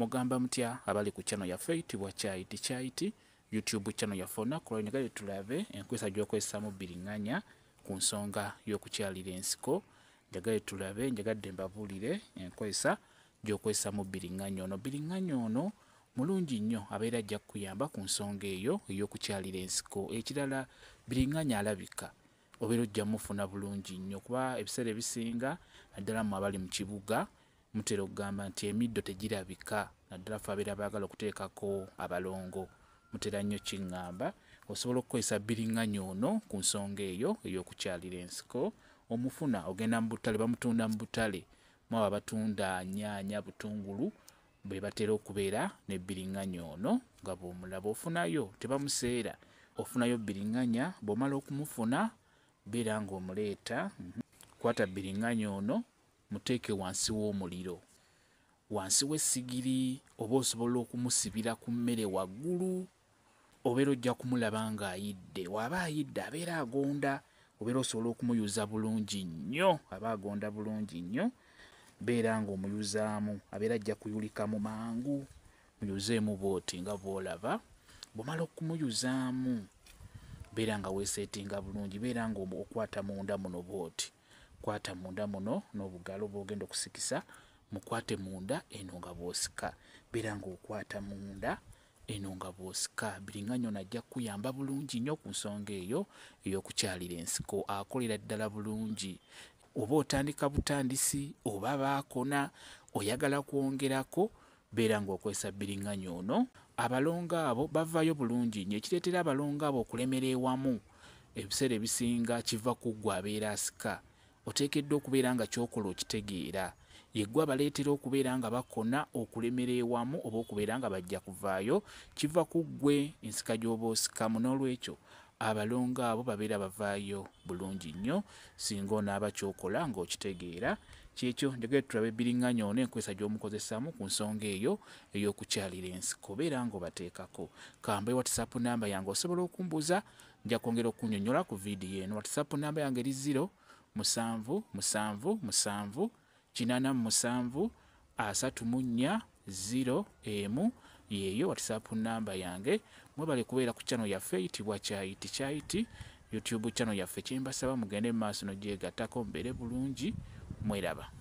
Mugamba mutya abali ku channel yaffe eyitibwa Kyayiti Kyayiti YouTube channel yaffe. Olunaku lwaleero njagala tulabe enkozesa gy'okozesaamu bbiringanya ku nsonga y'okukyalira ensiko. Njagala tulabe, njagadde mbabuulire enkozesa gy'okozesaamu bbiringanya ono. Bbiringanya ono mulungi nnyo, abeera ajja kukuyamba ku nsonga eyo ey'okukyalira ensiko. Ekirala, bbiringanya alabika obeera ojja mufuna bulungi nnyo, kuba ebiseera ebisinga naddala mmwe abali mu kibuga mutera okugamba nti emiddo tegirabika, naddala ffe abeera baagala okuteekako abalongo mutera nnyo kiŋŋamba. Osobola okukozesa bbiringanya ono ku nsonga eyo ey'okukyalira ensiko. Omufuna ogenda mu butale, bamutunda mu butale, mu abo abatunda nnyaanya, butungulu be batera okubeera ne bbiringanya ono nga bw'omulaba. Ofunayo, tebamuseera, ofunayo bbiringanya. Bw'omala okumufuna beera ng'omuleeta, kwata bbiringanya ono muteeke wansi w'omuliro, wansi w'essigiri, oba osobola okumusibira ku mmere waggulu, obeera ojja kumulaba ng'ayidde. Bw'aba ayidde abeera agonda, obeera osobola okumuyuza bulungi nnyo, aba agonda bulungi nnyo. Beera ng'omuyuzaamu, abeera ajja kuyulikamu mangu. Muyuzeemu bw'oti nga bw'olaba. Bw'omala okumuyuzaamu beera nga weeseetinga bulungi, beera ng'okwata munda muno bw'oti, kwata munda muno n'obugalo bw'ogenda okusikisa, mukwate munda eno nga bw'osika, beera ng'okwata munda eno nga bw'osika. Bbiringanya ono ajja kukuyamba bulungi nnyo ku nsonga eyo ey'okukyalira ensiko, akolera ddala bulungi. Oba otandika butandisi oba baakona oyagala kwongerako, beera ng'okozesa bbiringanya ono. Abalongo abo bavaayo bulungi nnyo. Ekireetera abalongo abo okulemera ewamu ebiseera ebisinga kiva ku ggwe abeera asika. Oteekeddwa okubeera nga ky'okola okitegeera. Ye ggwe abaleetera okubeera nga bakona okulemera ewamu oba okubeera nga bajja kuvaayo, kiva ku ggwe ensika gy'oba osikamu. N'olwekyo abalongo abo babeera bavaayo bulungi nnyo singa onaaba ky'okola ng'okitegeera. Kyekyo njagala tulabe bbiringanya ono enkozesa gy'omukozesaamu ku nsonga eyo ey'okukyalira ensiko, beera ng'obateekako. Kambe WhatsApp namba yange osobola okumbuuza, nja kwongera okunnyonnyola ku vidiyo eno. WhatsApp namba yange eri 0 7 7 7 87 34 0 1, yeeyo WhatsApp namba yange. Mwebale kubeera ku channel yaffe eyitibwa Kyayiti Kyayiti YouTube channel yaffe. Kye mbasaba mugende mu maaso n'ogyegattako, mubeere bulungi, mweraba.